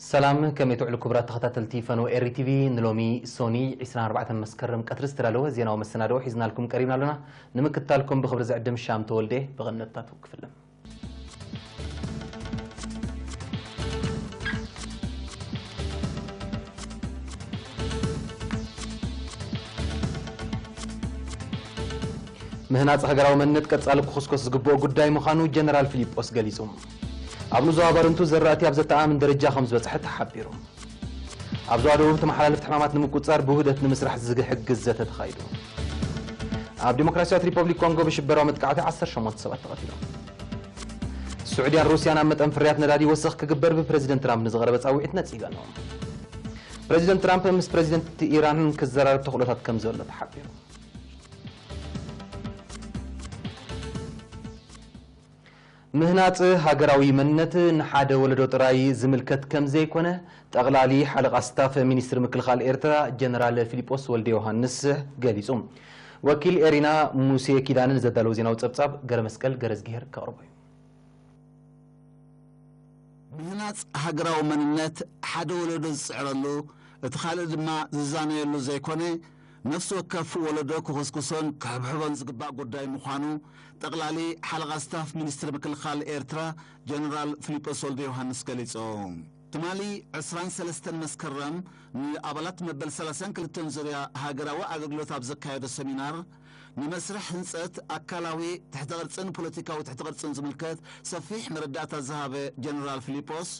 ሰላም፣ ከመይ ትውዕሉ ክቡራት ተኸታተልቲ ፈነወ ኤሪ ቲቪ? ንሎሚ ሶኒ ዕስራን ኣርባዕተን መስከረም ቀትሪ ዝተዳለወ ዜናዊ መሰናድኦ ሒዝናልኩም ቀሪብና ኣሎና። ንምክትታልኩም ብኽብሪ ዝዕድም ሻም ተወልደ ብቐንነታቱ ክፍልም። ምህናጽ ሃገራዊ መንነት ቀጻሊ ክኹስኮስ ዝግብኦ ጉዳይ ምዃኑ ጀነራል ፊሊጶስ ገሊጹ። ኣብ ዞባ ባረንቱ ዘራእቲ ኣብ ዘተኣማምን ደረጃ ከም ዝበጽሐ ተሓቢሩ። ኣብ ዞባ ደቡብ ተመሓላለፍቲ ሕማማት ንምቁጽጻር ብውህደት ንምስራሕ ዝሕግዝ ዘተ ተኻይዱ። ኣብ ዲሞክራሲያዊት ሪፐብሊክ ኮንጎ ብሽበራዊ መጥቃዕቲ ዓሰርተ ሸሞንተ ሰባት ተቐቲሎም። ስዑድያን ሩስያን ኣብ መጠን ፍርያት ነዳዲ ወሰኽ ክግበር ብፕረዚደንት ትራምፕ ንዝቐረበ ጻውዒት ነጺገን። ፕረዚደንት ትራምፕ ምስ ፕረዚደንት ኢራን ክዘራረብ ተኽእሎታት ከም ዘሎ ተሓቢሩ። ምህናጽ ሃገራዊ መንነት ንሓደ ወለዶ ጥራይ ዝምልከት ከም ዘይኮነ፣ ጠቕላሊ ሓለቓ ስታፍ ሚኒስትሪ ምክልኻል ኤርትራ ጀነራል ፊሊጶስ ወልደ ዮሃንስ ገሊጹ። ወኪል ኤሪና ሙሴ ኪዳነ ንዘዳለዎ ዜናዊ ጸብጻብ፣ ገረመስቀል ገረዝጊሄር ከቕርቦ እዩ። ምህናጽ ሃገራዊ መንነት ሓደ ወለዶ ዝጽዕረሉ፣ እቲ ካልእ ድማ ዝዛነየሉ ዘይኮነ፣ ነፍሲ ወከፍ ወለዶ ክኹስኩሶን ክሕብሕቦን ዝግባእ ጉዳይ ምዃኑ፣ ጠቕላሊ ሓለቓ ስታፍ ሚኒስትሪ ምክልኻል ኤርትራ ጀነራል ፊሊጶስ ወልደ ዮሃንስ ገሊጾም። ትማሊ ዕስራን ሰለስተን መስከረም ንኣባላት መበል ሰላሳን ክልተን ዙርያ ሃገራዊ ኣገልግሎት ኣብ ዘካየዶ ሰሚናር፣ ንመስርሕ ህንጸት ኣካላዊ ትሕተ ቅርጽን ፖለቲካዊ ትሕተ ቅርጽን ዝምልከት ሰፊሕ መረዳእታ ዝሃበ ጀነራል ፊሊጶስ፣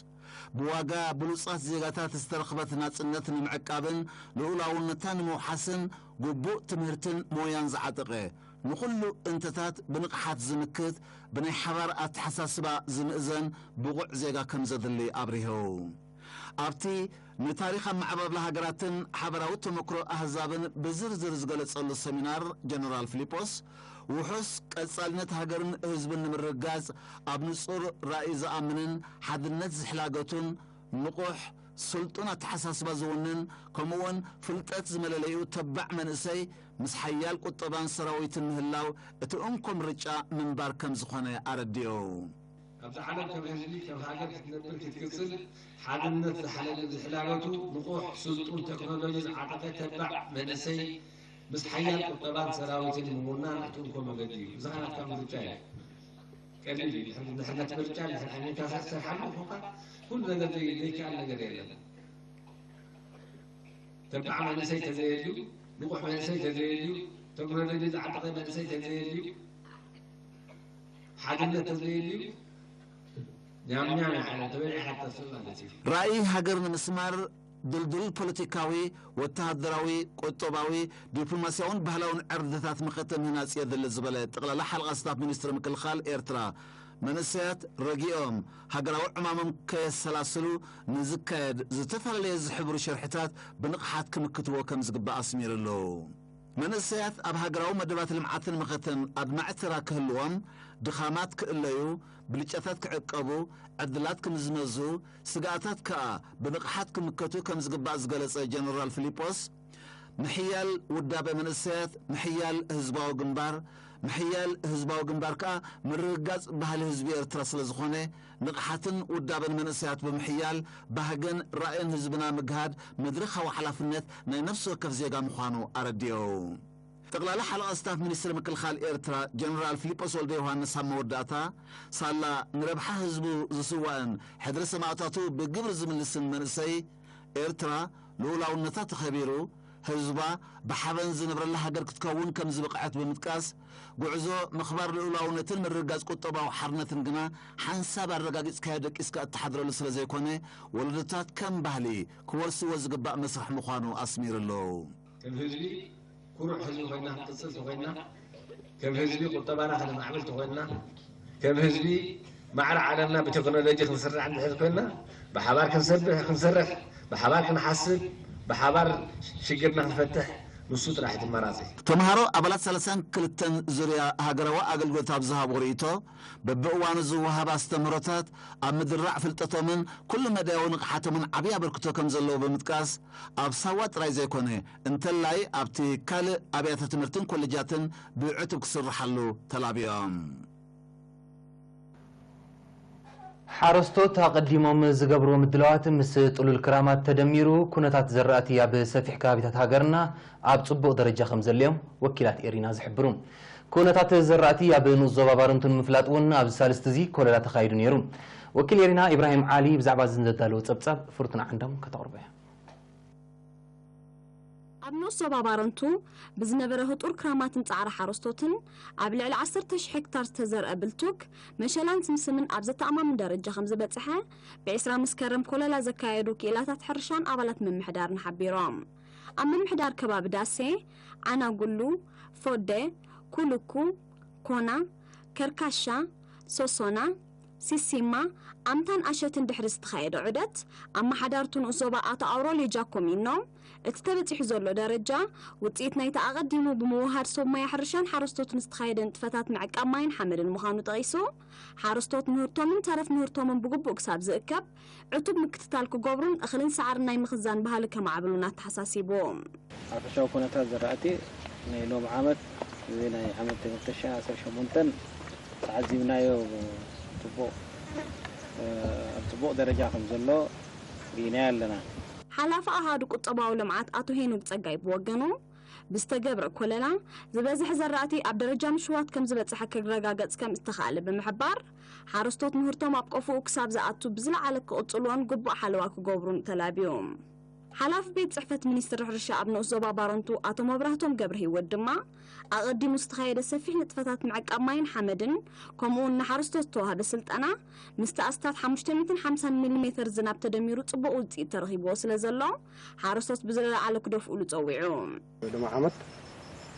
ብዋጋ ብሉጻት ዜጋታት ዝተረኽበት ናጽነት ንምዕቃብን ልኡላውነታ ንምውሓስን ግቡእ ትምህርትን ሞያን ዝዓጠቐ፣ ንኹሉ እንተታት ብንቕሓት ዝምክት፣ ብናይ ሓባር ኣተሓሳስባ ዝምእዘን ብቑዕ ዜጋ ከም ዘድሊ ኣብሪሁ። ኣብቲ ንታሪኽ ኣመዓባብላ ሃገራትን ሓበራዊ ተመክሮ ኣህዛብን ብዝርዝር ዝገለጸሉ ሰሚናር፣ ጀነራል ፊሊጶስ፣ ውሑስ ቀጻልነት ሃገርን ህዝብን ንምርግጋጽ ኣብ ንጹር ራእይ ዝኣምንን ሓድነት ዝሕላገቱን ንቑሕ፣ ስልጡን ኣተሓሳስባ ዝውንን፣ ከምኡውን ፍልጠት ዝመለለዩ ተባዕ መንእሰይ ምስ ሓያል ቁጠባን ሰራዊትን ምህላው እቲ እንኮ ምርጫ ምንባር ከም ዝኾነ ኣረዲኡ። ኣብዚ ዓለም ከም ህዝቢ፣ ከም ሃገር ክትነብር ክትቅጽል፣ ሓድነት ዝሓለለ ዝሕላገቱ ንቑሕ፣ ስልጡን፣ ቴክኖሎጂ ዝዓጠቐ ተባዕ መንእሰይ ምስ ሓያል ቁጠባን ሰራዊትን ምውናን እቲ እንኮ መገዲ እዩ። እዚ ኸኣ ናትካ ምርጫ እዩ። ቀሊል እዩ። ድሕሪ፣ ድሕሪ ነቲ ምርጫ፣ ድሕሪ ኣሜሪካ ክትሰርሓሉ ኮንካ፣ ኩሉ ነገር ዘይ-፣ ዘይከኣል ነገር የለን። ተባዕ መንእሰይ ተዘየልዩ፣ ንቑሕ መንእሰይ ተዘየልዩ፣ ቴክኖሎጂ ዝዓጠቐ መንእሰይ ተዘየልዩ፣ ሓድነት ተዘየልዩ፣ ኛም ኛም ኢኻ ተበሊዕካ ትጠፍእ ማለት እዩ። ራእይ ሃገር ንምስማር ድልዱል ፖለቲካዊ፣ ወተሃደራዊ፣ ቁጠባዊ፣ ዲፕሎማስያውን ባህላውን ዕርድታት መኸተ ምህናጽ የድሊ ዝበለ ጠቕላላ ሓለቓ ስታፍ ሚኒስትሪ ምክልኻል ኤርትራ፣ መንእሰያት ረጊኦም ሃገራዊ ዕማሞም ከየሰላስሉ ንዝካየድ ዝተፈላለየ ዝሕብሩ ሸርሕታት ብንቕሓት ክምክትዎ ከም ዝግባእ ኣስሚሩሉ። መንእሰያት ኣብ ሃገራዊ መደባት ልምዓትን መኸተን ኣድማዒ ተራ ክህልዎም፣ ድኻማት ክእለዩ፣ ብልጫታት ክዕቀቡ፣ ዕድላት ክምዝመዙ፣ ስግኣታት ከኣ ብንቕሓት ክምከቱ ከም ዝግባእ ዝገለጸ ጀነራል ፊሊጶስ፣ ምሕያል ውዳበ መንእሰያት፣ ምሕያል ህዝባዊ ግንባር፣ ምሕያል ህዝባዊ ግንባር ከኣ ምርግጋጽ ባህሊ ህዝቢ ኤርትራ ስለ ዝኾነ፣ ንቕሓትን ውዳበን መንእሰያት ብምሕያል፣ ባህግን ራእይን ህዝብና ምግሃድ መድረኻዊ ሓላፍነት ናይ ነፍሲ ወከፍ ዜጋ ምዃኑ ኣረዲኡ። ጠቕላሊ ሓለቓ ስታፍ ሚኒስትሪ ምክልኻል ኤርትራ ጀነራል ፊሊጶስ ወልደ ዮሃንስ ኣብ መወዳእታ፣ ሳላ ንረብሓ ህዝቡ ዝስዋእን ሕድሪ ሰማእታቱ ብግብሪ ዝምልስን መንእሰይ ኤርትራ ልኡላውነታ ተኸቢሩ፣ ህዝባ ብሓበን ዝነብረላ ሃገር ክትከውን ከም ዝበቕዐት ብምጥቃስ፣ ጉዕዞ ምኽባር ልኡላውነትን ምርግጋጽ ቁጠባዊ ሓርነትን ግና ሓንሳብ ኣረጋጊጽካዮ ደቂስካ እትሓድረሉ ስለ ዘይኮነ፣ ወለዶታት ከም ባህሊ ክወርስዎ ዝግባእ መስርሕ ምዃኑ ኣስሚሩሉ። ከም ህዝቢ ኩሩዕ ህዝቢ ኮይና ክንቅጽል ተኾይንና፣ ከም ህዝቢ ቁጠባና ከነማዕብል ተኾይንና፣ ከም ህዝቢ ማዕረ ዓለምና ብቴክኖሎጂ ክንስራዕ እንድሕር ኮይንና፣ ብሓባር ክንሰብሕ፣ ክንሰርሕ፣ ብሓባር ክንሓስብ፣ ብሓባር ሽግርና ክንፈትሕ፣ ንሱ ጥራሕ እቲ ኣማራጺ። ተምሃሮ ኣባላት ሰላሳን ክልተን ዙርያ ሃገራዊ ኣገልግሎት ኣብ ዝሃብዎ ርእይቶ፣ በብእዋኑ ዝወሃብ ኣስተምህሮታት ኣብ ምድራዕ ፍልጠቶምን ኩሉ መዳያዊ ንቕሓቶምን ዓብዪ ኣበርክቶ ከም ዘለዎ ብምጥቃስ፣ ኣብ ሳዋ ጥራይ ዘይኮነ፣ እንተላይ ኣብቲ ካልእ ኣብያተ ትምህርትን ኮሌጃትን ብዕቱብ ክስርሓሉ ተላብዮም። ሓረስቶት ኣቐዲሞም ዝገብርዎ ምድላዋት ምስ ጥሉል ክራማት ተደሚሩ፣ ኩነታት ዘራእቲ ኣብ ሰፊሕ ከባቢታት ሃገርና ኣብ ጽቡቕ ደረጃ ከም ዘሎ'ዮም ወኪላት ኤሪና ዝሕብሩ። ኩነታት ዘራእቲ ኣብ ንኡስ ዞባ ባረንቱ ንምፍላጥ እውን ኣብዚ ሳልስቲ እዚ ኮለላ ተኻይዱ ነይሩ። ወኪል ኤሪና ኢብራሂም ዓሊ ብዛዕባ እዚ ዘዳለዎ ጸብጻብ ፍርቱና ዓንዶም ከተቕርቦ እያ። ኣብ ንኡስ ዞባ ባረንቱ ብዝነበረ ህጡር ክራማትን ጻዕሪ ሓረስቶትን ኣብ ልዕሊ ዓሰርተ ሺሕ ሄክታር ዝተዘርአ ብልቱግ፣ መሸላን ስምስምን ኣብ ዘተኣማምን ደረጃ ከም ዝበጽሐ ብዒስራ መስከረም ኮለላ ዘካየዱ ክኢላታት ሕርሻን ኣባላት ምምሕዳርን ሓቢሮም። ኣብ ምምሕዳር ከባቢ ዳሴ፣ ዓናጉሉ፣ ፎደ፣ ኩልኩ፣ ኮና፣ ከርካሻ፣ ሶሶና፣ ሲሲማ፣ ኣምታን ኣሸትን ድሕሪ ዝተኻየደ ዑደት፣ ኣመሓዳርቱ ንኡስ ዞባ ኣቶ ኣውሮልዮ ጃኮሚኖ፣ እቲ ተበጺሑ ዘሎ ደረጃ፣ ውጽኢት ናይቲ ኣቐዲሙ ብምውሃድ ሰብ ሞያ ሕርሻን ሓረስቶትን ዝተኻየደ ንጥፈታት ምዕቃብ ማይን ሓመድን ምዃኑ ጠቒሱ፣ ሓረስቶት ምህርቶምን ተረፍ ምህርቶምን ብግቡእ ክሳብ ዝእከብ፣ ዕቱብ ምክትታል ክገብሩን እኽልን ሳዕርን ናይ ምኽዛን ባህሊ ከማዕብሉን ኣተሓሳሲቡ። ሓፈሻዊ ኩነታት ዘራእቲ ናይ ሎሚ ዓመት፣ እዚ ናይ ዓመት ክልተ ሺሕ ዓሰርተ ሸሞንተ ተዓዚብናዮ ጽቡቕ፣ እ፣ ኣብ ጽቡቕ ደረጃ ከም ዘሎ ርኢናዮ ኣለና። ሓላፊ ኣሃዱ ቁጠባዊ ልምዓት ኣቶ ሄኖክ ጸጋይ ብወገኑ፣ ብዝተገብረ ኮለላ ዝበዝሐ ዘራእቲ ኣብ ደረጃ ምሽዋት ከም ዝበጽሐ ክረጋገጽ ከም ዝተኻእለ ብምሕባር፣ ሓረስቶት ምህርቶም ኣብ ቆፎኡ ክሳብ ዝኣቱ ብዝለዓለ ክቕጽልዎን ግቡእ ሓለዋ ክገብሩን ተላብዩ። ሓላፊ ቤት ጽሕፈት ሚኒስትሪ ሕርሻ ኣብ ንኡስ ዞባ ባረንቱ ኣቶ መብራህቶም ገብረሂወት ድማ፣ ኣቐዲሙ ዝተኻየደ ሰፊሕ ንጥፈታት ምዕቃብ ማይን ሓመድን፣ ከምኡውን ንሓረስቶት ዝተዋህበ ስልጠና፣ ምስቲ ኣስታት ሓሙሽተ ሚእትን ሓምሳን ሚሊሜተር ዝናብ ተደሚሩ ጽቡቕ ውጽኢት ተረኺብዎ ስለ ዘሎ፣ ሓረስቶት ብዝለዓለ ክደፍኡሉ ጸዊዑ። ሎሚ ዓመት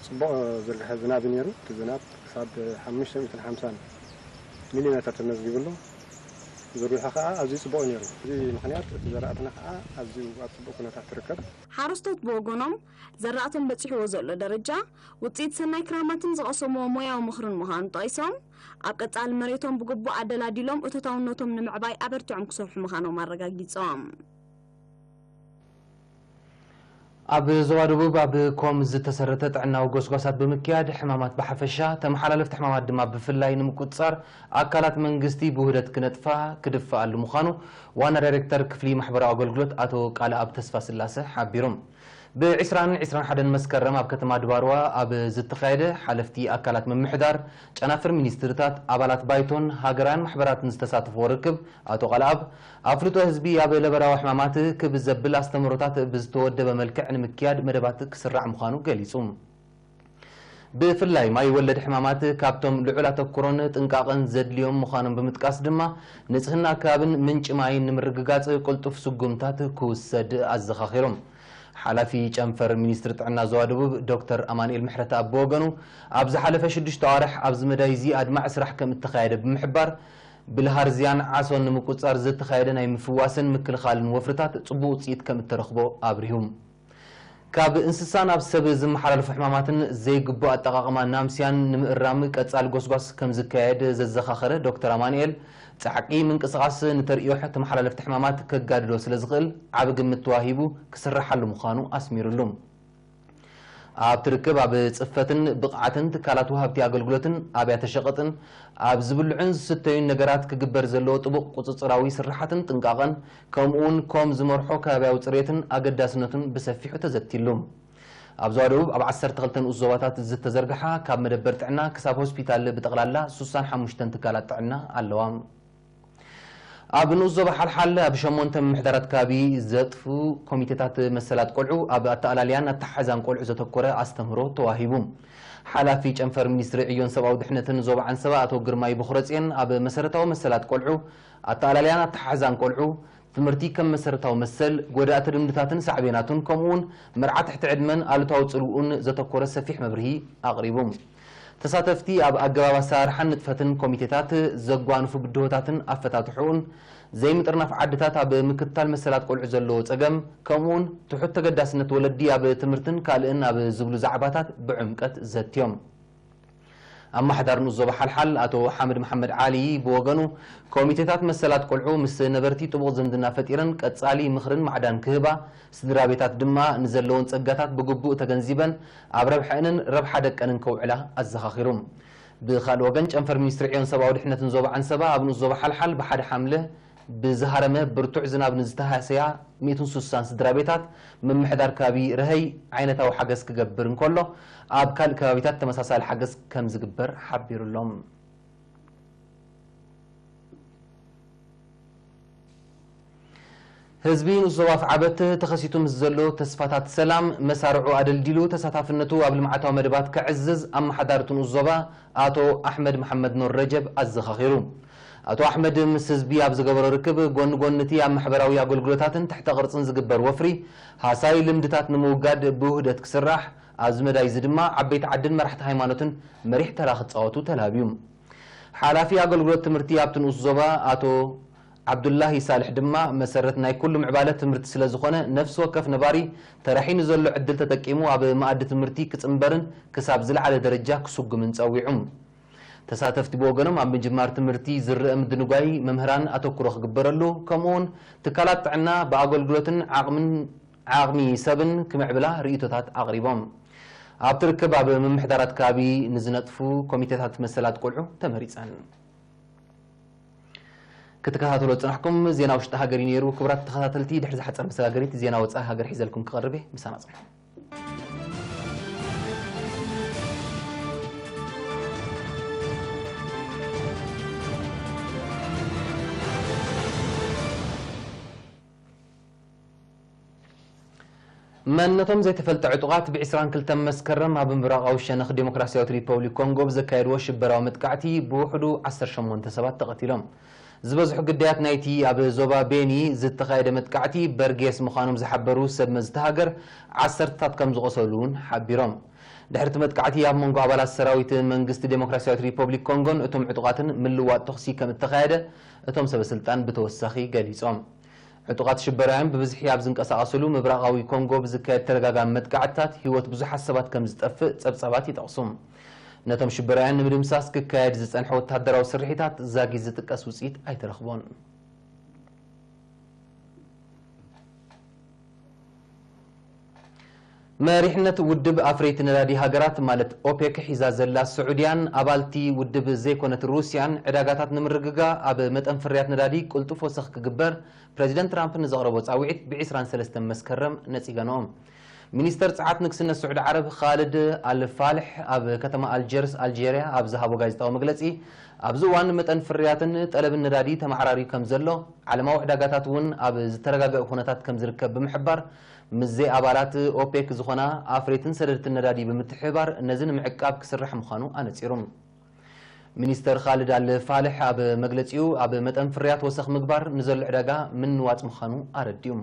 ጽቡቕ ዝርግሐ ዝናብ እዩ ነይሩ። እቲ ዝናብ ክሳብ ሓሙሽተ ሚእትን ሓምሳን ሚሊሜተር ተመዝጊቡ ኣሎ። ዝርግሐ ከኣ ኣዝዩ ጽቡቕ እዩ ነይሩ። እዚ ምኽንያት እቲ ዘራእትና ከኣ ኣዝዩ ኣብ ጽቡቕ ኩነታት ትርከብ። ሓረስቶት ብወገኖም፣ ዘራእቶም በጺሕዎ ዘሎ ደረጃ፣ ውጽኢት ሰናይ ክራማትን ዝቐሰምዎ ሞያዊ ምኽርን ምዃኑ ጠቒሶም፣ ኣብ ቀጻሊ መሬቶም ብግቡእ ኣደላዲሎም እቶታውነቶም ንምዕባይ ኣበርቲዖም ክሰርሑ ምዃኖም ኣረጋጊጾም። ኣብ ዞባ ደቡብ ኣብ ኮም ዝተሰረተ ጥዕናዊ ጎስጓሳት ብምክያድ ሕማማት ብሓፈሻ፣ ተመሓላለፍቲ ሕማማት ድማ ብፍላይ ንምቁጽጻር ኣካላት መንግስቲ ብውህደት ክነጥፋ ክድፈኣሉ ምዃኑ ዋና ዳይሬክተር ክፍሊ ማሕበራዊ ኣገልግሎት ኣቶ ቃልኣብ ተስፋስላሰ ሓቢሮም። ብ ዒስራን ዒስራን ሓደን መስከረም ኣብ ከተማ ድባርዋ ኣብ ዝተኻየደ ሓለፍቲ ኣካላት ምምሕዳር፣ ጨናፍር ሚኒስትርታት፣ ኣባላት ባይቶን ሃገራውያን ማሕበራትን ዝተሳተፍዎ ርክብ፣ ኣቶ ቃልኣብ፣ ኣፍልጦ ህዝቢ ኣብ ለበዳዊ ሕማማት ክብ ዘብል ኣስተምህሮታት ብዝተወደበ መልክዕ ንምክያድ መደባት ክስራዕ ምዃኑ ገሊጹ። ብፍላይ ማይ ወለድ ሕማማት ካብቶም ልዑል ኣተኩሮን ጥንቃቐን ዘድልዮም ምዃኖም ብምጥቃስ ድማ፣ ንጽህና ኣከባብን ምንጪ ማይን ንምርግጋጽ ቅልጡፍ ስጉምታት ክውሰድ ኣዘኻኺሮም። ሓላፊ ጨንፈር ሚኒስትሪ ጥዕና ዞባ ደቡብ ዶክተር ኣማኑኤል ምሕረተኣብ ብወገኑ፣ ኣብ ዝሓለፈ ሽዱሽተ ኣዋርሕ ኣብዚ መዳይ እዚ ኣድማዒ ስራሕ ከም እተኻየደ ብምሕባር፣ ብልሃርዝያን ዓሶን ንምቁጽጻር ዝተኻየደ ናይ ምፍዋስን ምክልኻልን ወፍርታት ጽቡቕ ውጽኢት ከም እተረኽቦ ኣብሪሁ። ካብ እንስሳ ናብ ሰብ ዝመሓላለፉ ሕማማትን ዘይግቡእ ኣጠቓቕማ ናምስያን ንምእራም ቀጻሊ ጎስጓስ ከም ዝካየድ ዘዘኻኸረ ዶክተር ኣማኑኤል፣ ጻዕቂ ምንቅስቓስ ንተርእዮ ተመሓላለፍቲ ሕማማት ከጋድዶ ስለ ዝኽእል ዓቢ ግምት ተዋሂቡ ክስርሓሉ ምዃኑ ኣስሚሩሉ። ኣብቲ ርክብ ኣብ ጽፈትን ብቕዓትን ትካላት ወሃብቲ ኣገልግሎትን ኣብያተ ሸቐጥን ኣብ ዝብልዑን ዝስተዩን ነገራት ክግበር ዘለዎ ጥቡቕ ቁጽጽራዊ ስርሓትን ጥንቃቐን፣ ከምኡውን ኮም ዝመርሖ ከባብያዊ ጽሬትን ኣገዳስነቱን ብሰፊሑ ተዘትይሉ። ኣብ ዞባ ደቡብ ኣብ ዓሰርተ ክልተ ንኡስ ዞባታት ዝተዘርግሓ ካብ መደበር ጥዕና ክሳብ ሆስፒታል ብጠቕላላ ሱሳን ሓሙሽተን ትካላት ጥዕና ኣለዋ። ኣብ ንኡስ ዞባ ሓልሓል ኣብ ሸሞንተ ምምሕዳራት ከባቢ ዘጥፉ ኮሚቴታት መሰላት ቆልዑ ኣብ ኣተኣላልያን ኣተሓሕዛን ቆልዑ ዘተኮረ ኣስተምህሮ ተዋሂቡ። ሓላፊ ጨንፈር ሚኒስትሪ ዕዮን ሰብኣዊ ድሕነትን ዞባ ዓንሰባ ኣቶ ግርማይ በኹረጽዮን ኣብ መሰረታዊ መሰላት ቆልዑ፣ ኣተኣላልያን ኣተሓሕዛን ቆልዑ፣ ትምህርቲ ከም መሰረታዊ መሰል፣ ጎዳእቲ ልምድታትን ሳዕቤናቱን ከምኡውን መርዓ ትሕቲ ዕድመን ኣሉታዊ ጽልውኡን ዘተኮረ ሰፊሕ መብርሂ ኣቕሪቡ። ተሳተፍቲ ኣብ ኣገባብ ኣሰራርሓን ንጥፈትን ኮሚቴታት፣ ዘጓንፉ ብድሆታትን ኣፈታትሕኡን፣ ዘይምጥርናፍ ዓድታት ኣብ ምክትታል መሰላት ቆልዑ ዘለዎ ጸገም፣ ከምኡውን ትሑት ተገዳስነት ወለዲ ኣብ ትምህርትን ካልእን ኣብ ዝብሉ ዛዕባታት ብዕምቀት ዘትዮም። ኣመሓዳሪ ንኡስ ዞባ ሓልሓል ኣቶ ሓምድ መሓመድ ዓሊ ብወገኑ፣ ኮሚቴታት መሰላት ቆልዑ ምስ ነበርቲ ጥቡቕ ዝምድና ፈጢረን ቀጻሊ ምኽርን ማዕዳን ክህባ፣ ስድራ ቤታት ድማ ንዘለወን ጸጋታት ብግቡእ ተገንዚበን ኣብ ረብሐአንን ረብሓ ደቀንን ከውዕላ ኣዘኻኺሩ። ብኻልእ ወገን፣ ጨንፈር ሚኒስትሪ ዕዮን ሰብኣዊ ድሕነትን ዞባ ዓንሰባ፣ ኣብ ንኡስ ዞባ ሓልሓል ብሓደ ሓምለ ብዝሃረመ ብርቱዕ ዝናብ ንዝተሃሰያ ሚእትን ስሳን ስድራ ቤታት፣ ምምሕዳር ከባቢ ረሀይ ዓይነታዊ ሓገዝ ክገብር እንከሎ፣ ኣብ ካልእ ከባቢታት ተመሳሳሊ ሓገዝ ከም ዝግበር ሓቢሩ ኣሎ። ህዝቢ ንኡስ ዞባ ኣፍዓበት ተኸሲቱ ምስ ዘሎ ተስፋታት ሰላም፣ መሳርዑ ኣደልዲሉ ተሳታፍነቱ ኣብ ልምዓታዊ መደባት ከዕዝዝ፣ ኣመሓዳሪ እቲ ንኡስ ዞባ ኣቶ ኣሕመድ መሓመድ ኑር ረጀብ ኣዘኻኺሩ። ኣቶ ኣሕመድ ምስ ህዝቢ ኣብ ዝገበሮ ርክብ፣ ጎኒ ጎኒ እቲ ኣብ ማሕበራዊ ኣገልግሎታትን ትሕተ ቅርጽን ዝግበር ወፍሪ፣ ሃሳይ ልምድታት ንምውጋድ ብውህደት ክስራሕ፣ ኣብዚ መዳይ እዚ ድማ ዓበይቲ ዓድን መራሕቲ ሃይማኖትን መሪሕ ተራ ክጻወቱ ተላብዩ። ሓላፊ ኣገልግሎት ትምህርቲ ኣብቲ ንኡስ ዞባ ኣቶ ዓብዱላሂ ሳልሕ ድማ፣ መሰረት ናይ ኩሉ ምዕባለ ትምህርቲ ስለ ዝኾነ፣ ነፍሲ ወከፍ ነባሪ ተራሒ ንዘሎ ዕድል ተጠቂሙ ኣብ መኣዲ ትምህርቲ ክጽንበርን ክሳብ ዝለዓለ ደረጃ ክስጉምን ጸዊዑ። ተሳተፍቲ ብወገኖም፣ ኣብ ምጅማር ትምህርቲ ዝረአ ምድንጓይ መምህራን ኣተኩሮ ክግበረሉ፣ ከምኡውን ትካላት ጥዕና ብኣገልግሎትን ዓቕምን ዓቕሚ ሰብን ክምዕብላ ርእይቶታት ኣቕሪቦም። ኣብቲ ርክብ ኣብ ምምሕዳራት ከባቢ ንዝነጥፉ ኮሚቴታት መሰላት ቆልዑ ተመሪጸን። ክትከታተሎ ዝጸናሕኩም ዜና ውሽጢ ሃገር እዩ ነይሩ። ክቡራት ተኸታተልቲ፣ ድሕሪ ዝሓጸር መሰጋገሪት ዜና ወጻኢ ሃገር ሒዘልኩም ክቐርብ እየ። ምሳና ጽንሑ። መንነቶም ዘይተፈልጠ ዕጡቓት ብ ዕስራን ክልተን መስከረም ኣብ ምብራቓዊ ሸነኽ ዴሞክራሲያዊት ሪፐብሊክ ኮንጎ ብዘካየድዎ ሽበራዊ መጥቃዕቲ ብውሕዱ ዓሰርተ ሸሞንተ ሰባት ተቐቲሎም። ዝበዝሑ ግዳያት ናይቲ ኣብ ዞባ ቤኒ ዝተኻየደ መጥቃዕቲ በርጌስ ምዃኖም ዝሓበሩ ሰብ መዚ እታ ሃገር፣ ዓሰርተታት ከም ዝቖሰሉ እውን ሓቢሮም። ድሕሪ እቲ መጥቃዕቲ፣ ኣብ መንጎ ኣባላት ሰራዊት መንግስቲ ዴሞክራሲያዊት ሪፐብሊክ ኮንጎን እቶም ዕጡቓትን ምልዋጥ ተኹሲ ከም እተኻየደ እቶም ሰበ ስልጣን ብተወሳኺ ገሊጾም። ዕጡቓት ሽበራውያን ብብዝሒ ኣብ ዝንቀሳቐስሉ ምብራቓዊ ኮንጎ ብዝካየድ ተደጋጋሚ መጥቃዕትታት ህይወት ብዙሓት ሰባት ከም ዝጠፍእ ጸብጻባት ይጠቕሱ። ነቶም ሽበራውያን ንምድምሳስ ክካየድ ዝጸንሐ ወተሃደራዊ ስርሒታት ዛጊት ዝጥቀስ ውጽኢት ኣይተረኽቦን። መሪሕነት ውድብ ኣፍረይቲ ነዳዲ ሃገራት ማለት ኦፔክ ሒዛ ዘላ ስዑድያን ኣባልቲ ውድብ ዘይኮነት ሩስያን ዕዳጋታት ንምርግጋ ኣብ መጠን ፍርያት ነዳዲ ቅልጡፍ ወሰኽ ክግበር ፕረዚደንት ትራምፕ ንዘቕረቦ ጻውዒት ብ ዕስራን ሰለስተን መስከረም ነጺገንኦ። ሚኒስተር ጸዓት ንግስነት ስዑዲ ዓረብ ኻልድ ኣል ፋልሕ ኣብ ከተማ ኣልጀርስ ኣልጀርያ ኣብ ዝሃቦ ጋዜጣዊ መግለጺ፣ ኣብዚ እዋን መጠን ፍርያትን ጠለብን ነዳዲ ተመዓራርዩ ከም ዘሎ፣ ዓለማዊ ዕዳጋታት እውን ኣብ ዝተረጋገአ ኩነታት ከም ዝርከብ ብምሕባር፣ ምስ ዘይኣባላት ኦፔክ ዝኾና ኣፍረይትን ሰደድትን ነዳዲ ብምትሕብባር ነዚ ንምዕቃብ ክስራሕ ምዃኑ ኣነጺሩ። ሚኒስተር ኻልድ ኣል ፋልሕ ኣብ መግለጺኡ፣ ኣብ መጠን ፍርያት ወሰኽ ምግባር ንዘሎ ዕዳጋ ምንዋጽ ምዃኑ ኣረዲኡ።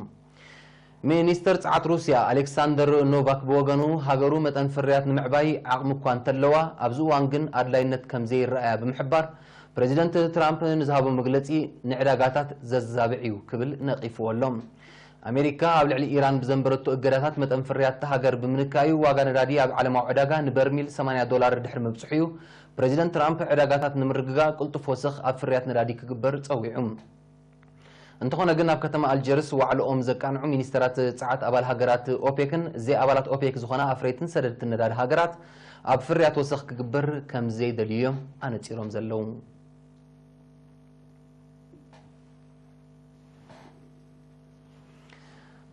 ሚኒስተር ጸዓት ሩስያ ኣሌክሳንደር ኖቫክ ብወገኑ፣ ሃገሩ መጠን ፍርያት ንምዕባይ ዓቕሚ እኳ እንተለዋ፣ ኣብዚ እዋን ግን ኣድላይነት ከም ዘይረኣያ ብምሕባር፣ ፕረዚደንት ትራምፕ ንዝሃቦ መግለጺ ንዕዳጋታት ዘዛብዕ እዩ ክብል ነቒፍዎ ኣሎ። ኣሜሪካ ኣብ ልዕሊ ኢራን ብዘንበረቶ እገዳታት መጠን ፍርያት እታ ሃገር ብምንካዩ፣ ዋጋ ነዳዲ ኣብ ዓለማዊ ዕዳጋ ንበርሚል ሰማንያ ዶላር ድሕሪ ምብጽሑ'ዩ ፕረዚደንት ትራምፕ ዕዳጋታት ንምርግጋእ ቅልጡፍ ወሰኽ ኣብ ፍርያት ነዳዲ ክግበር ጸዊዑ። እንተኾነ ግን፣ ኣብ ከተማ ኣልጀርስ ዋዕላኦም ዘቃንዑ ሚኒስተራት ጸዓት ኣባል ሃገራት ኦፔክን ዘይኣባላት ኦፔክ ዝኾና ኣፍረይትን ሰደድትን ነዳዲ ሃገራት ኣብ ፍርያት ወሰኽ ክግበር ከም ዘይደልዩ እዮም ኣነጺሮም ዘለዉ።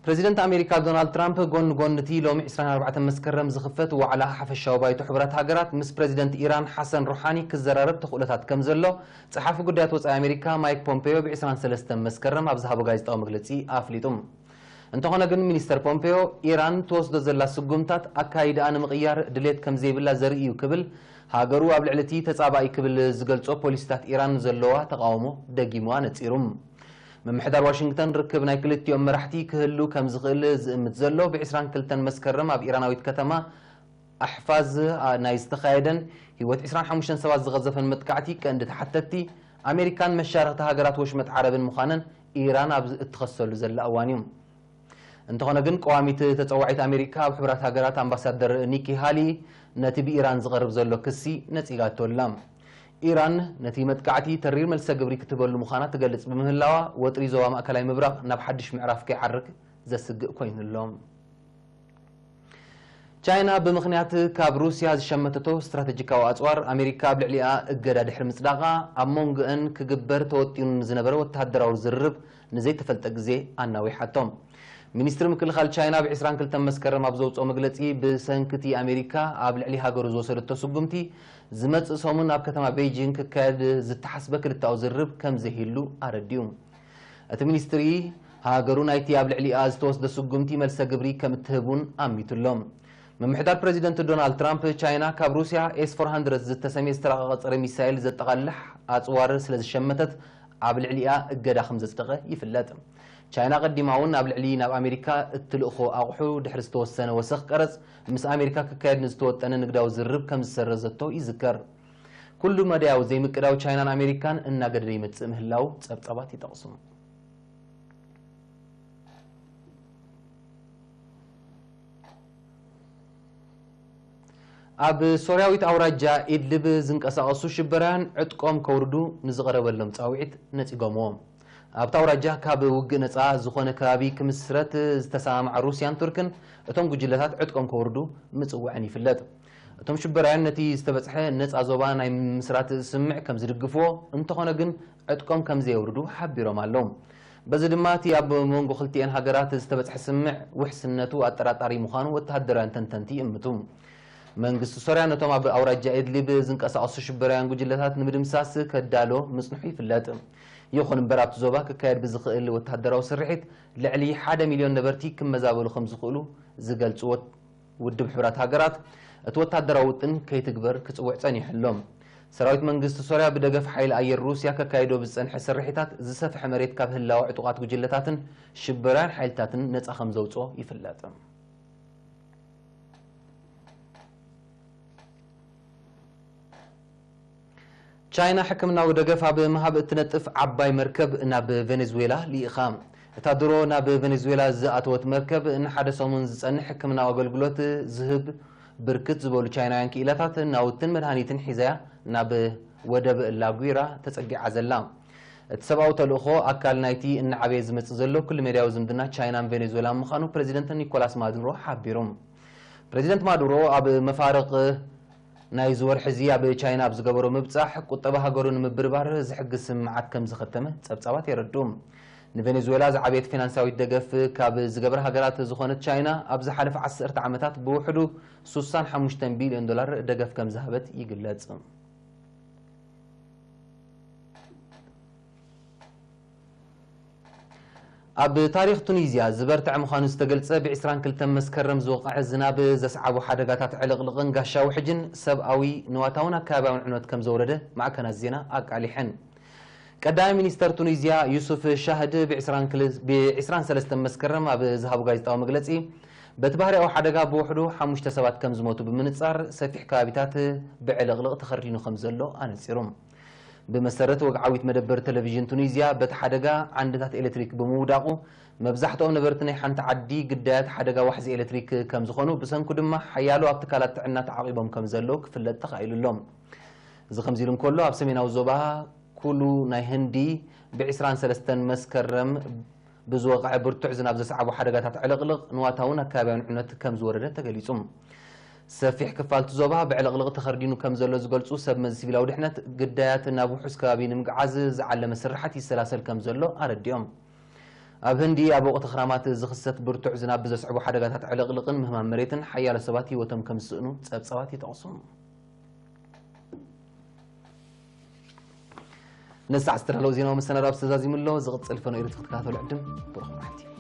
ፕረዚደንት ኣሜሪካ ዶናልድ ትራምፕ፣ ጎኒ ጎኒ እቲ ሎሚ ዕስራን ኣርባዕተን መስከረም ዝኽፈት ዋዕላ ሓፈሻዊ ባይቶ ሕቡራት ሃገራት፣ ምስ ፕረዚደንት ኢራን ሓሰን ሩሓኒ ክዘራረብ ተኽእሎታት ከም ዘሎ፣ ጸሓፊ ጉዳያት ወጻኢ ኣሜሪካ ማይክ ፖምፔዮ ብ ዕስራን ሰለስተን መስከረም ኣብ ዝሃቦ ጋዜጣዊ መግለጺ ኣፍሊጡ። እንተኾነ ግን፣ ሚኒስተር ፖምፔዮ፣ ኢራን ትወስዶ ዘላ ስጉምታት ኣካይዳኣ ንምቕያር ድሌት ከም ዘይብላ ዘርኢ እዩ ክብል፣ ሃገሩ ኣብ ልዕሊ እቲ ተጻባኢ ክብል ዝገልጾ ፖሊሲታት ኢራን ዘለዋ ተቓውሞ ደጊሙ ኣነጺሩ። ምምሕዳር ዋሽንግተን፣ ርክብ ናይ ክልቲኦም መራሕቲ ክህሉ ከም ዝኽእል ዝእምት ዘሎ፣ ብ ዕስራን ክልተን መስከረም ኣብ ኢራናዊት ከተማ ኣሕፋዝ ናይ ዝተኻየደን ህይወት ዕስራን ሓሙሽተን ሰባት ዝቐዘፈን መጥቃዕቲ ቀንዲ ተሓተትቲ ኣሜሪካን መሻርኽቲ ሃገራት ወሽመጥ ዓረብን ምዃነን ኢራን ኣብ እትኸሰሉ ዘላ እዋን እዩ። እንተኾነ ግን፣ ቀዋሚት ተጸዋዒት ኣሜሪካ ኣብ ሕቡራት ሃገራት ኣምባሳደር ኒኪ ሃሊ ነቲ ብኢራን ዝቐርብ ዘሎ ክሲ ነጺጋቶ ኣላ። ኢራን ነቲ መጥቃዕቲ ተሪር መልሰ ግብሪ ክትህበሉ ምዃና ትገልጽ ብምህላዋ፣ ወጥሪ ዞባ ማእከላይ ምብራቕ ናብ ሓድሽ ምዕራፍ ከይዓርግ ዘስግእ ኮይኑ ኣሎ። ቻይና ብምኽንያት ካብ ሩስያ ዝሸመተቶ ስትራተጂካዊ ኣጽዋር ኣሜሪካ ኣብ ልዕሊኣ እገዳ ድሕሪ ምጽዳቓ፣ ኣብ መንጎአን ክግበር ተወጢኑ ንዝነበረ ወተሃደራዊ ዝርርብ ንዘይተፈልጠ ግዜ ኣናዊሓቶ። ሚኒስትሪ ምክልኻል ቻይና ብ ዕስራን ክልተን መስከረም ኣብ ዘውፅኦ መግለፂ፣ ብሰንኪ እቲ ኣሜሪካ ኣብ ልዕሊ ሃገሩ ዝወሰደቶ ስጉምቲ፣ ዝመፅእ ሰሙን ኣብ ከተማ ቤይጂንግ ክካየድ ዝተሓስበ ክልተኣዊ ዝርርብ ከም ዘይህሉ ኣረዲኡ። እቲ ሚኒስትሪ፣ ሃገሩ ናይቲ ኣብ ልዕሊኣ ዝተወስደ ስጉምቲ መልሰ ግብሪ ከም እትህብ እውን ኣሚቱ ኣሎ። ምምሕዳር ፕረዚደንት ዶናልድ ትራምፕ፣ ቻይና ካብ ሩስያ ኤስ ፎር ሃንድረድ ዝተሰምየ ዝተራቐቐ ጸረ ሚሳይል ዘጠቓልል ኣጽዋር ስለ ዝሸመተት ኣብ ልዕሊኣ እገዳ ከም ዘጽደቐ ይፍለጥ። ቻይና ቀዲማ እውን ኣብ ልዕሊ ናብ ኣሜሪካ እትልእኾ ኣቑሑ ድሕሪ ዝተወሰነ ወሰኽ ቀረጽ፣ ምስ ኣሜሪካ ክካየድ ንዝተወጠነ ንግዳዊ ዝርርብ ከም ዝሰረዘቶ ይዝከር። ኩሉ መዳያዊ ዘይምቅዳው ቻይናን ኣሜሪካን እናገደደ ይመጽእ ምህላው ጸብጻባት ይጠቕሱ። ኣብ ሶርያዊት ኣውራጃ ኢድሊብ ዝንቀሳቐሱ ሽበራውያን ዕጥቆም ከውርዱ ንዝቐረበሎም ጻውዒት ነጺጎምዎ። ኣብታ ኣውራጃ ካብ ውግእ ነጻ ዝኾነ ከባቢ ክምስረት ዝተሰማምዓ ሩስያን ቱርክን፣ እቶም ጉጅለታት ዕጥቆም ከውርዱ ምጽውዐን ይፍለጥ። እቶም ሽበራውያን ነቲ ዝተበጽሐ ነጻ ዞባ ናይ ምስራት ስምምዕ ከም ዝድግፍዎ፣ እንተኾነ ግን ዕጥቆም ከም ዘየውርዱ ሓቢሮም ኣለዉ። በዚ ድማ እቲ ኣብ መንጎ ክልቲኤን ሃገራት ዝተበጽሐ ስምምዕ ውሕስነቱ ኣጠራጣሪ ምዃኑ ወተሃደራውያን ተንተንቲ ይእምቱ። መንግስቲ ሶርያ ነቶም ኣብ ኣውራጃ ኢድሊብ ዝንቀሳቐሱ ሽበራውያን ጉጅለታት ንምድምሳስ ከዳሎ ምጽንሑ ይፍለጥ። ይኹን እምበር፣ ኣብቲ ዞባ ክካየድ ብዝኽእል ወተሃደራዊ ስርሒት ልዕሊ ሓደ ሚልዮን ነበርቲ ክመዛበሉ ከም ዝኽእሉ ዝገልጽዎ ውድብ ሕቡራት ሃገራት፣ እቲ ወተሃደራዊ ውጥን ከይትግበር ክጽውዕ ጸኒሑ ኣሎ። ሰራዊት መንግስቲ ሶርያ ብደገፍ ሓይሊ ኣየር ሩስያ ከካይዶ ብዝጸንሐ ስርሒታት፣ ዝሰፍሐ መሬት ካብ ህላወ ዕጡቓት ጉጅለታትን ሽበራውያን ሓይልታትን ነጻ ከም ዘውጽኦ ይፍለጥ። ቻይና ሕክምናዊ ደገፍ ኣብ ምሃብ እትነጥፍ ዓባይ መርከብ ናብ ቬኔዙዌላ ልኢኻ። እታ ድሮ ናብ ቬኔዙዌላ ዝኣተወት መርከብ፣ ንሓደ ሰሙን ዝጸንሕ ሕክምናዊ ኣገልግሎት ዝህብ ብርክት ዝበሉ ቻይናውያን ክኢላታት፣ ናውትን መድሃኒትን ሒዛያ ናብ ወደብ ላጉራ ተጸጊዓ ዘላ። እቲ ሰብኣዊ ተልእኾ፣ ኣካል ናይቲ እናዓበየ ዝመጽእ ዘሎ ኩሉ ሜድያዊ ዝምድና ቻይናን ቬኔዙዌላን ምዃኑ ፕረዚደንት ኒኮላስ ማዱሮ ሓቢሩ። ፕረዚደንት ማዱሮ ኣብ መፋርቕ ናይዚ ወርሒ እዚ ኣብ ቻይና ኣብ ዝገበሮ ምብጻሕ፣ ቁጠባ ሃገሩ ንምብርባር ዝሕግዝ ስምምዓት ከም ዝኸተመ ጸብጻባት የረድኡ። ንቬኔዙዌላ ዝዓበየት ፊናንሳዊት ደገፍ ካብ ዝገብራ ሃገራት ዝኾነት ቻይና፣ ኣብ ዝሓለፈ ዓሰርተ ዓመታት ብውሕዱ ሱሳን ሓሙሽተን ቢልዮን ዶላር ደገፍ ከም ዝሃበት ይግለጽ። ኣብ ታሪኽ ቱኒዝያ ዝበርትዐ ምዃኑ ዝተገልጸ፣ ብ ዕስራን ክልተን መስከረም ዝወቕዐ ዝናብ ዘስዓቦ ሓደጋታት ዕልቕልቕን ጋሻ ውሕጅን ሰብኣዊ፣ ንዋታውን ኣከባብያውን ዕንወት ከም ዘውረደ ማዕከናት ዜና ኣቃሊሐን። ቀዳማይ ሚኒስተር ቱኒዝያ ዩሱፍ ሻህድ፣ ብ ዕስራን ክልተ፣ ብ ዕስራን ሰለስተን መስከረም ኣብ ዝሃቦ ጋዜጣዊ መግለጺ፣ በቲ ባህርያዊ ሓደጋ ብውሕዱ ሓሙሽተ ሰባት ከም ዝሞቱ ብምንጻር፣ ሰፊሕ ከባቢታት ብዕልቕልቕ ተኸርዲኑ ከም ዘሎ ኣነጺሩ። ብመሰረት ወግዓዊት መደበር ቴሌቪዥን ቱኒዝያ፣ በቲ ሓደጋ ዓንድታት ኤሌክትሪክ ብምውዳቑ፣ መብዛሕትኦም ነበርቲ ናይ ሓንቲ ዓዲ ግዳያት ሓደጋ ዋሕዚ ኤሌክትሪክ ከም ዝኾኑ፣ ብሰንኩ ድማ ሓያሎ ኣብ ትካላት ጥዕና ተዓቒቦም ከም ዘለዉ ክፍለጥ ተኻኢሉ ኣሎ። እዚ ከምዚ ኢሉ እንከሎ፣ ኣብ ሰሜናዊ ዞባ ኩሉ ናይ ህንዲ፣ ብ ዕስራን ሰለስተን መስከረም ብዝወቕዐ ብርቱዕ ዝናብ ዘስዓቦ ሓደጋታት ዕልቕልቕ፣ ንዋታውን ኣከባብያውን ዕንወት ከም ዝወረደ ተገሊጹ። ሰፊሕ ክፋል እቲ ዞባ ብዕልቕልቕ ተኸርዲኑ ከም ዘሎ ዝገልጹ ሰብ መዚ ሲቪላዊ ድሕነት፣ ግዳያት ናብ ውሑስ ከባቢ ንምግዓዝ ዝዓለመ ስርሓት ይሰላሰል ከም ዘሎ ኣረዲኦም። ኣብ ህንዲ፣ ኣብ ወቕቲ ክራማት ዝኽሰት ብርቱዕ ዝናብ ብዘስዕቦ ሓደጋታት ዕልቕልቕን ምህማም መሬትን፣ ሓያሎ ሰባት ህይወቶም ከም ዝስእኑ ጸብጻባት ይጠቕሱ። ነዚ ሰዓት ዝተዳለወ ዜናዊ መሰናዶ ኣብዚ ተዛዚሙ ኣሎ። ዝቕጽል ፈነው ኤሪት ክትከታተሉ ዕድም። ብሩኽ መዓልቲ።